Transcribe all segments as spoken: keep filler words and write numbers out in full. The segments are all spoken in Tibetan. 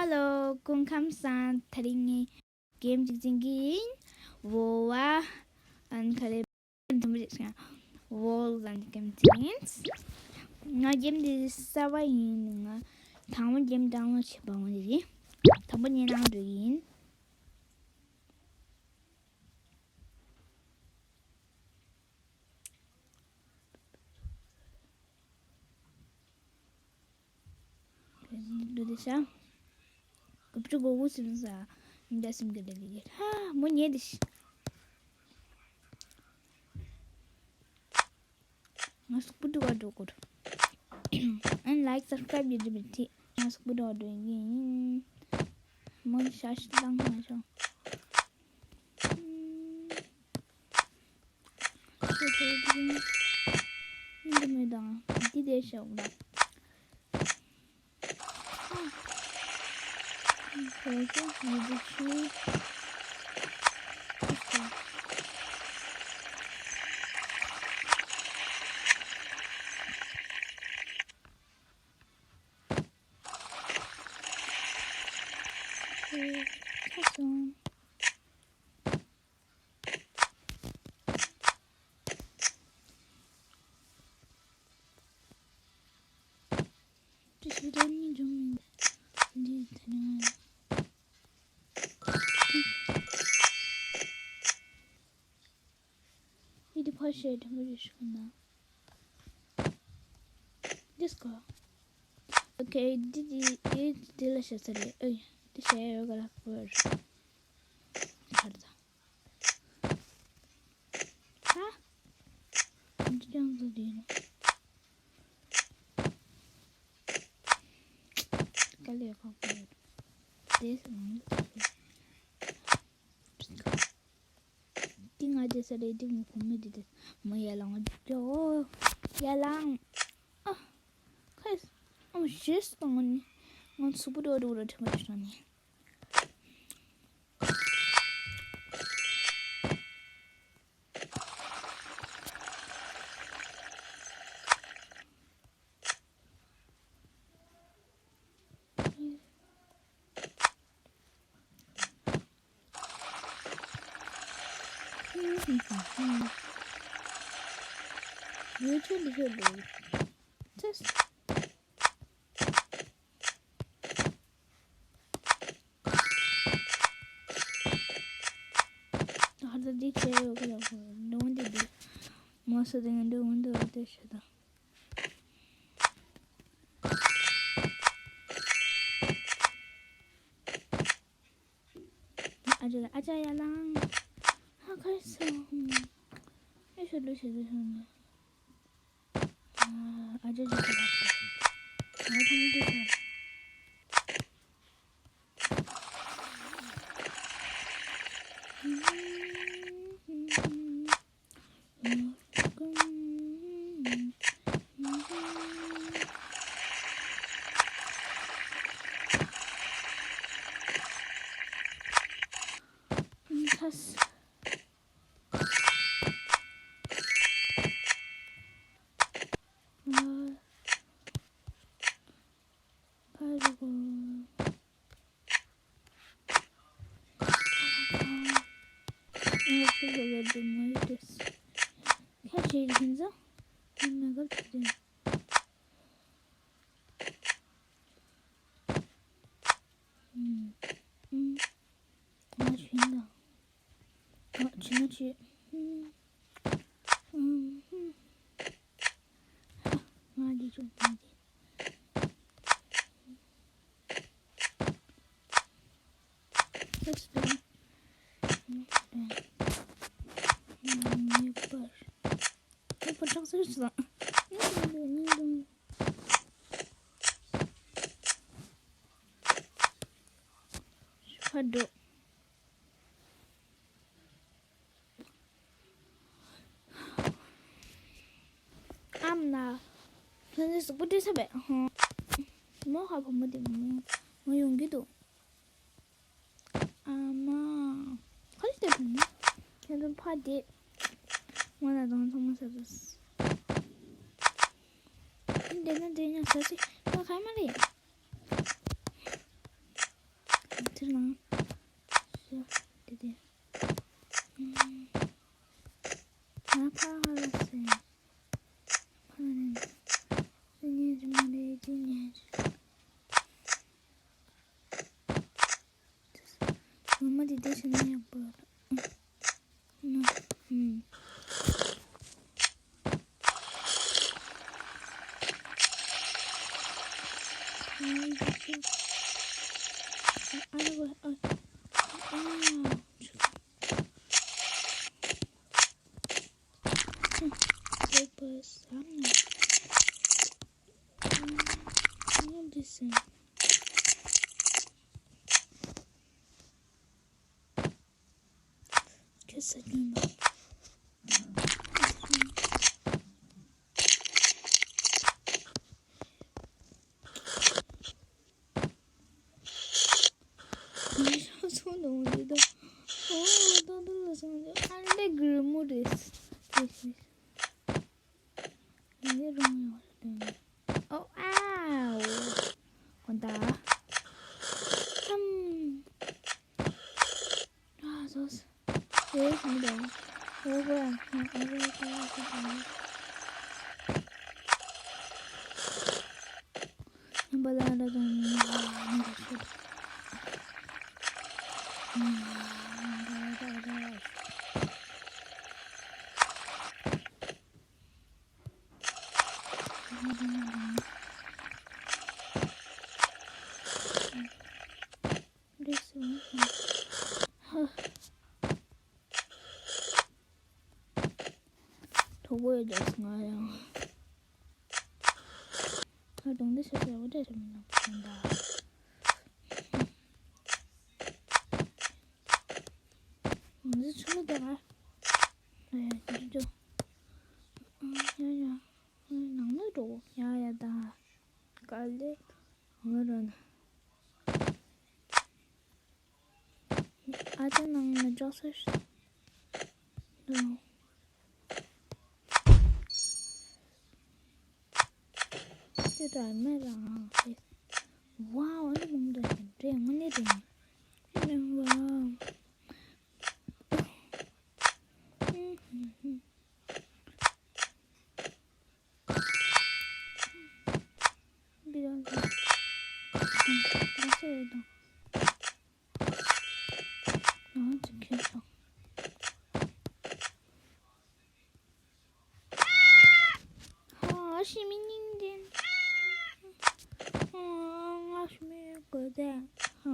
ཧེ་ལོ། སྐུ་ཁམས་བཟང་། དེ་རིང་ངས་གེམ་ཅིག་འཛིན་གྱི་ཡིན། བོ་བ། ཨན་ཁ་རེ། དུམ་བུ་ཅིག་བོལ་ཟེར་གྱི་གེམ་ཅིག་ཡིན། ང་གེམ་འདི་གསར་པ་ཡིན། ང་དང་པོ་གེམ་ཌའོན་ལོཌ་བྱས་པ་འོ་འདི་རེད། དང་པོ་ཉན་གནང་འགྲོ་གི་ཡིན། འདུག་དེ་ཤ། གབ་ཅུ་གོ་གོ་སིམ་ས། འདྲ་སིམ་གི་ལ་ལི་ཧ་མོ་ཉེ་དེ་ཤ། ང་སུག་པུ་འདུག་ག་འགྲོ་གོ། ཨན་ལའིཀ་སབ་སི་ཀ་རའིབ་ཡོད་འདྲི་མི་ཐི། ང་སུག་པུ་འདུག་ག་འགྲོ་ཡིན། མོ་ཤ་ཤི་ལང་མ་ཤོང་། ཨིན་དུ་མེ་དང་འདི་དེ་ཤོག་ལ། ཁ་སང་། ཅི་ཞིག་རེད་ནི་འཇོམས་མིན་འདི་ད་ནི་ང་ཡིན། འདི་ཕར་བཤད་དྲན་པ་རེ་ཞིག་ན། འདི་སྐོར། ཨོ་ཁེ། འདི་འདི་འདི་འདི་ལ་བཤད་ས་རེད། ཨེ། འདི་བཤད་ཡོད་ག་ལ་བོར། གར་ད། ཧ། འདི་ཀྱང་འདི་འདི་ནི། དཀའ་ལས་ཁག་པོ་རེད། དེ་སོང་། འདི་ང་རྒྱལ་ས་རེད། འདི་ངའི་བུ་མོ་འདི་དེ་མོ་ཡར་ལངས་འགྲོ། ཡར་ལངས། ཨ། ཁེས། ཨ་མ་ཤེས་སོང་ནི། ང་ཚུགས་པོ་འགྲོ་འགྲོ་འགྲོ་དྲན་པ་ཞིག་ནི། ཡུལ་ཆུ་འདི་ཆུ་འདུག་ཚེས། ཧར་ད་འདི་བྱས་ཡོད་གི་ལ་ཁོ་འདུག་འདི་འདི་མོ་སོ་དེ་ངན་འདུག་འདུག་དེ་ཤི་ད། ཨ་ཅག་ཨ་ཅག་ཡར་ལངས། ཧ་ཁ་སོ། ཨེ་ཤོ་འདུག་ཤི་འདུག་ཤི་འདུག་ཨ་ཅག་ཅིག་ཁ་ལགས། ང་ཐང་ཅིག་ཁ། ཁ་སོ། ཕ་རུ་གོ། ང་ཚོ་ལ་ལ་འདུག་མ་ཡོད་དེ། ཁ་ཆེ་ཡིན་ཟ། དེ་མེ་གབ་ཆེ་དེ། ཨུམ། ཨུམ། ང་ཆུ་ཡིན་ད། ང་ཆུ་ན་ཆུ། ཨུམ། ཨུམ། ང་འདི་ཆུ་ན་ཆུ། Let's do. ངེས་པར། ངེས་པར་ཆགས་སུ་སོང་། ཕར་འགྲོ། ཨམ་ན། ཁྱོད་ཚོ་གཟུགས་པོ་བཀྲུས་ཚར་བས། མོ་ཧ་བུ་མོ་དེ་མོ་མོ་ཡོང་གི་འདུག་ཨ་མ། ཁ་ལི་དེ་བུ་མོ། ཁྱོད་ཚོ་ཕ་དེ། ང་ལ་དང་ཚང་མ་ཟ་ཟ། འདི་ན་འདི་ཉག་ཟ་ཟི། ང་ཁ་མ་རེད། དེ་ནང་། ཤ། དེ་དེ། ང་ཕ་ཧ་ལ་སེ། ཕ་ནི། སེ་ཉེ་ཅི་མ་རེད་ཅི་ཉེ་ཅི། ངོ་མ་དེ་དེ་ཤི་ན་ཡག་པོ་རེད། ན། ཧུམ། ཁྱོད་ས་རྒྱུན་པ། ངའི་ཤ་ཚོ་ནང་འདི་དང་། ཨོ་ད་དུ་ལ་སོང་འདི་ཨ་ལེ་གི་རི་མོ་རེད། ངའི་རང་ཡང་ལྟོས། ཨོ་ཨའོ། ཨོ་ད། ཨམ། ཨ་སོ་སོ། ཨེ་མི་དང་། ཨོ་བ་ཨ་རེ་ད་ཨ་སོ་སོ། ཉམས་པ་ལ་ར་དང་ཉམས་པ་ཤོད། རེད་སོང་། ཧ། གྲོགས་པོ་ཡོད་ཀྱག་ང་ཡང་། ང་གྲོང་སྡེ་ཆེ་ཆེ་འོ་འདྲ་ཞིག་མིན་ནམ་ཞིག་འདའ། ང་ཚོ་ཆུ་མོ་དེ་ལ། ཨ་ཡ་ཅི་ཅོ། ཨ་ཡ་ཡ། ནང་ལ་འགྲོ། ཡ་ཡ་ད། ག་ལེ། ང་རང་། ཨ་ཅག་ནང་ནས་འཇོག་སོང་། དེ་འདྲ་མེད་རང་ཧེ། ཝའོ་ཨ་ནི་མང་དུ་ཞིག་འདྲེ་དངོས་གནས་རེད། ཝའོ། འདི་ཡང་འདི་ཚོ་ཡོད་དང་། ང་ཚོ་ཁྱེར་སོང་། ཧ་ཤི་མི་སྙིང་རྗེ། ཧ་ང་ཤི་མི་དགོས་ཏེ། ཧ།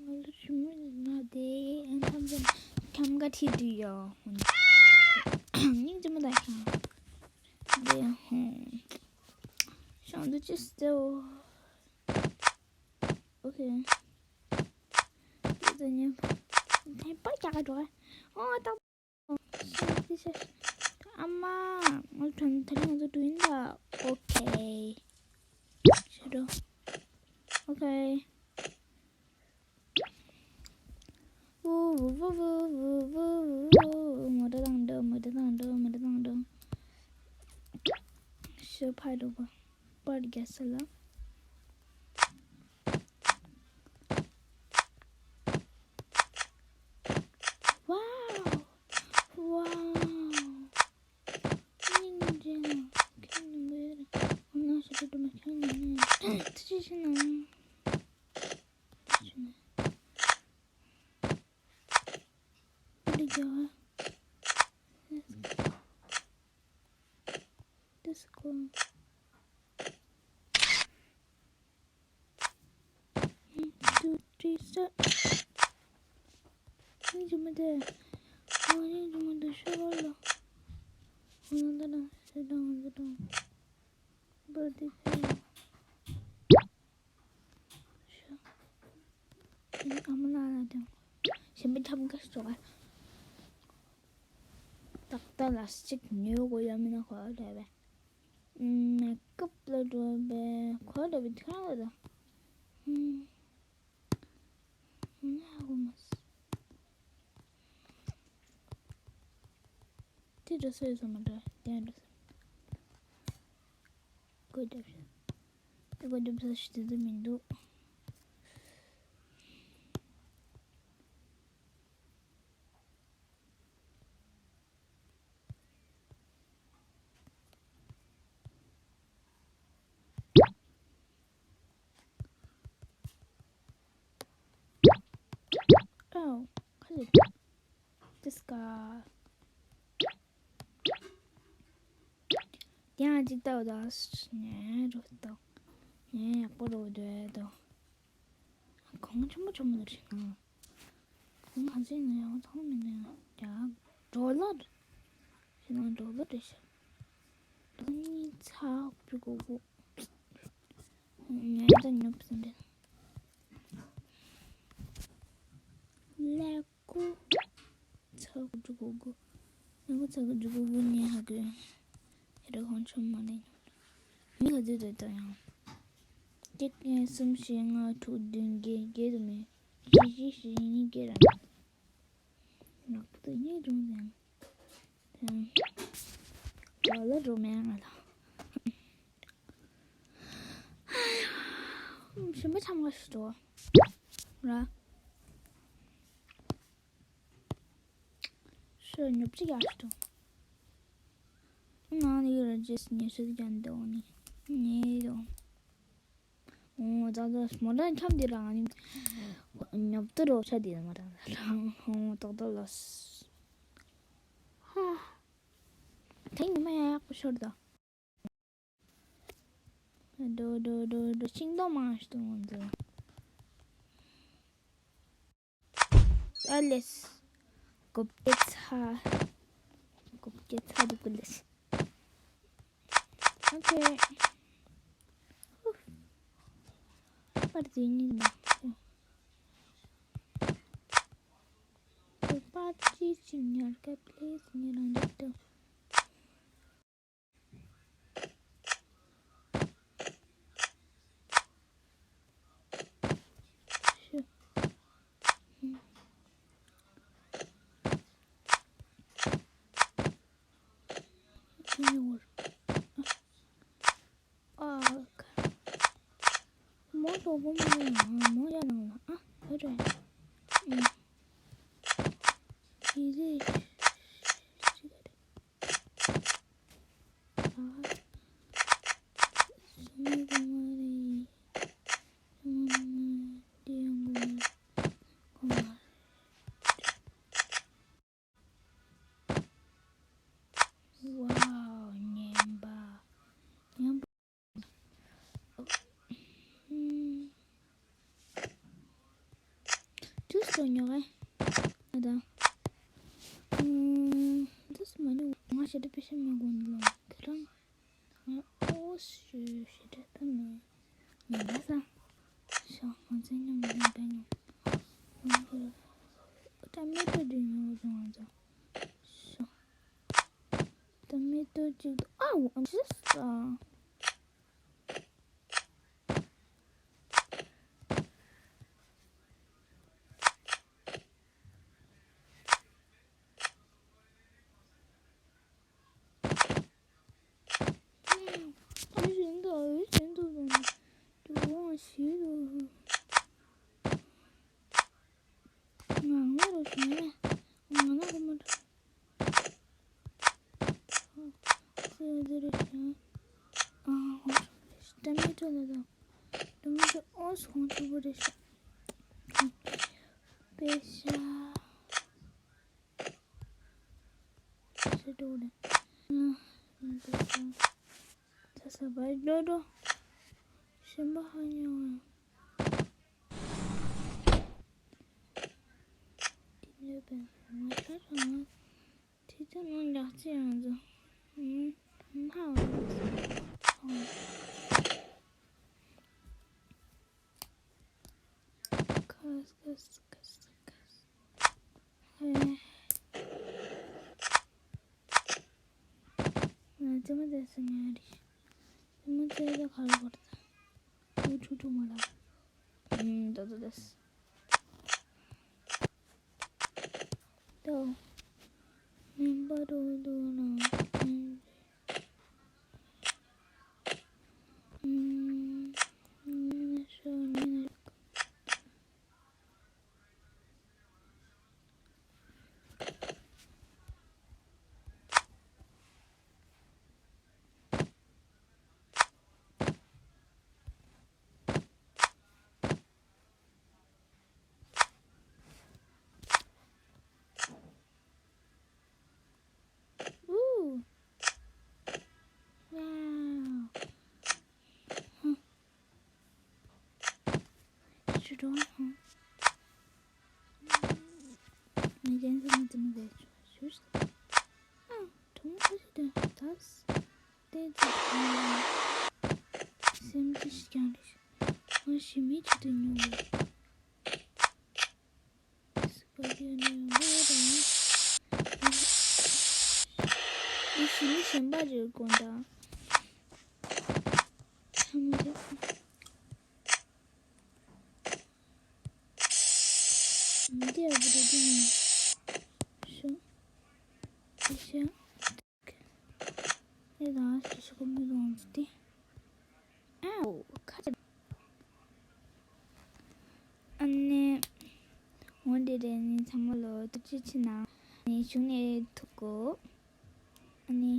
ང་ལ་ཞུ་མི་ན་དེ་ཨན་ཐམ་ཟན་ཁམ་ག་ཐི་དུ་ཡོ། སྙིང་རྗེ་མོ་ད་ཤང་། དེ་ཧུང་། ཤང་དུ་ཅི་སྟེ་འོ། ཨོ་ཁེ། དེ་ཚོ་ཉན་པ། ཐེན་པ་རྒྱག་ག་འགྲོ་ག་ཨོ་ད། ཤི་ཤི་ཤི། ཨ་མ། ང་དྲན་ད་རིང་ང་ཚོ་འགྲོ་ཡིན་ད། ཨོ་ཁེ། ཤི་འགྲོ། ཨོ་ཁེ། ཝུ་ཝུ་ཝུ་ཝུ། མོ་ཊ་དང་འགྲོ། མོ་ཊ་དང་འགྲོ། མོ་ཊ་དང་འགྲོ། ཤི་ཕར་འགྲོ་ག་པར་རྒྱག་ས་ལ། ཝའོ། ཝའོ། སྙིང་རྗེ་ན་ཁྱོད་ནི་མོས་ར། ང་ཤི་དུ་མ་ཁྱོད་ནི་མོས་ར། ཐུ་ཅི་ཤི་ན། ཐུ་ཅི་ན། ཨ་ལེ་རྒྱ་བ། Let's go. One, two, three, start. ཡིན་གྱི་མི་འདུག་ཨ་ཡིན་གྱི་མི་འདུག་ཤོག་ལ། ང་ད་ལ་ཤ་དང་ང་ད་དང་། བར་དེ་ཕེ། ཤ། ཨ་མ་ལ་ལ་དང་། གཞན་པ་ཁྱབ་འགའ་ཤོག་ཨ། ཏག་ཏག་ལ་གཅིག་ཉོ་དགོས་ཡ་མིན་ན་ཁོ་རེ་བས། མེ་ཀབ་ལ་འགྲོ་བས་ཁོ་རེ་བས་ཐོན་ལ་ད། ཧུམ། ཧུམ་ཧ་གོ་མ་སོང་། དེ་འགྲོ་ས་ཡོད་ས་མ་འགྲོ་དེ་འགྲོ་ས། སྒོ་རྒྱབ་ཤག་དེ་སྒོ་རྒྱབ་ས་ཞིག་དེ་ཚོ་མི་འདུག་ཏིས་ཀ། དེ་ཡང་ཅིག་ལྟ་བ་དང་ཉེ་རུ་ལྟ། ཉེ་ཡག་པོ་རུ་འདོད་དོ། གོང་ཆེན་པོ་ཆེན་པོ་རེད་ཤག་གོང་ག་ཚོད་ཡིན་ན་ཡང་ཚང་མིན་ན་ཡང་ཡག་ཌོ་ལར། ཞེ་ན་ཌོ་ལར་རེད་ཤག་ཌོ་ལར་གཉིས་ཚགས་པའི་གོ་གོ། ཉེ་ད་ཉོབ་ཟིན་རེད། ལེགས། ཚ་གུ་ཇུ་གུ་གུ། ནག་ཚ་གུ་ཇུ་གུ་གུ་ཉེ་ཧ་གི། ཧེ་ར་ཁོང་ཆུང་མ་ནས། མི་ག་ཚོད་དུ་ལྟ་ཡང་། གཅིག་གཉིས་གསུམ་བཞི་ལྔ་དྲུག་བདུན་བརྒྱད་བརྒྱད་དུ་མེད། བཞི་བཞི་བཞི་གཉིས་བརྒྱད་ར་མེད། ནག་པོ་དུ་གཉིས་དྲུང་ཡང་། ལ་ལ་འགྲོ་མེད་ང་ལ། ཞིམ་པོ་ཆམ་ག་ཞིག་འགྲོ། ར། ཤོ་ཉོབ་ཅིག་ཡག་ཤོ། ང་ནི་ར་ཇེས་ཉེ་ཤོ་ཅན་དེ་འོ་ནི་ཉེ་དོ། འོ་ཙག་ཙག་མོ་ཏྲ་འཁྱམ་དེ་རང་ནི་ཉོབ་ཏུ་རོ་ཆ་དེ་མོ་ཏྲ་རང་འོ་ཏག་ཏག་ལོས། ཧ། དེ་ཉི་མ་ཡག་ཡག་པོ་ཤོར་དོ། འགྲོ་འགྲོ་འགྲོ་འགྲོ། ཤིང་སྡོང་མང་ཞིག་འདུག་ང་ཚོ། ཨ་ལེས། གོབ་ཀྱི་ཚ། གོབ་ཀྱི་ཚ་འདུག་གི་ལེས། ཨོ་ཁེ། པར་དེ་ཉིད་ནས། པར་ཅི་ཞིག་ཉར་ག་པླེས་ཉེ་རང་འདུག་ཏུ། མོ་ལོ་བོ་མ་ཡང་མོ་ཡང་ནང་ལ་ཨ་ཧོ་རེ། ཨུ། ཡི་ཟེ། ཝའོ། ངན་པ། ངན་པ། ཨུམ། ཇུས་སོ་ཉོ་ག་ཨ་ད། ཨུམ། ཇུས་མ་ཉོ། ང་ཞེ་དྲག་པེ་ཤ་མ་དགོས་ལ་ཁྱེད་རང་། ང་ཨོ་ཞེ་ཞེ་དྲག་ད་མེད། ཉན་པ་ས། ཤ་ང་ཚོའི་ཉམས་ལེན་པའི་ཉམས། ཏ་མེ་ཏོ་ཇུས་ཉོ་བ་ང་ཚོ། ཤ། ཏ་མེ་ཏོ་ཅིག་ཏུ་ཨའུ་ཨམ་ཤི་ས། ཨ་བཞིན་དུ་ཨ་བཞིན་དུ་དང་དུ་དབང་ཞིག་ཏུ། ང་ངོ་རུ་ཞིང་ལས་ང་ན་གོ་མ་འདྲ། ཁོས་འདི་རུ་ཞིང་ཨ་ཧོ་ཏ་མེ་ཏོ་ལ་དང་ཏ་མེ་ཏོ་ཨོ་སི་ཁོང་ཆུ་བུ་རེ་ཞིང་པེ་ཤ། ཤི་འགྲོ་རེད། ད་ས་བར་འགྲོ་འགྲོ། ཞིམ་པ་ཧ་ཉོ། དེ་ནས་པའི་ང་ཆ་ཚང་མ་དེ་ཚོ་ནང་ལག་རྩལ་ཡང་ཚོ། ཧ་ཧ། ཁ་ཁ་ཁ་ཁ། ཧེ། ང་ཙི་མ་ཙི་སི་ཉ་རི། ཙི་མ་ཙི་ཙི་ཁ་ལ་བར་ད། ཨུ་ཆུ་ཆུ་མ་ལ། ཨུམ་ད་ད་ད། ཏོ། མིན་པ་རོ་རྡོ་ན། ཨུམ། ཨུམ། ཤོ་ཉི་ན། ཡོང་ཧང་། མི་རྒན་ཟེར་ནི་དེ་མི་རེད། ཞུ་ཞུ། ཨ། གྲོང་ཁ་ཞིག་དེ་ད་སྟེ་ཅིག་སེམས་ཅི་ཞིག་ཀྱང་རེད། ང་ཞི་མི་ཅིག་ཏུ་ཉོ་བ། སུ་ག་དེ་ནས་ཡོང་གི་ཡོད་དམ། ཨ་ཞི་མི་གཞན་པ་རེད་དགོངས་དག་ཐ་མ་རེད། འདི་ཡག་པོ་འདུག་འདི་ནི། ཤོ། འདི་ཤ། ཨེ་རང་ཤི་ཤི་ཁོ་མི་རུང་སྟེ། ཨའོ་ཁ་ཅིག་ཨ་ནི། འོ་འདི་རེད། ནི་ཚང་མ་ལོ་ཐུགས་རྗེ་ཆེ་གནང་། ནི་གཞུག་ནས་ཐུག་གོ་ཨ་ནི།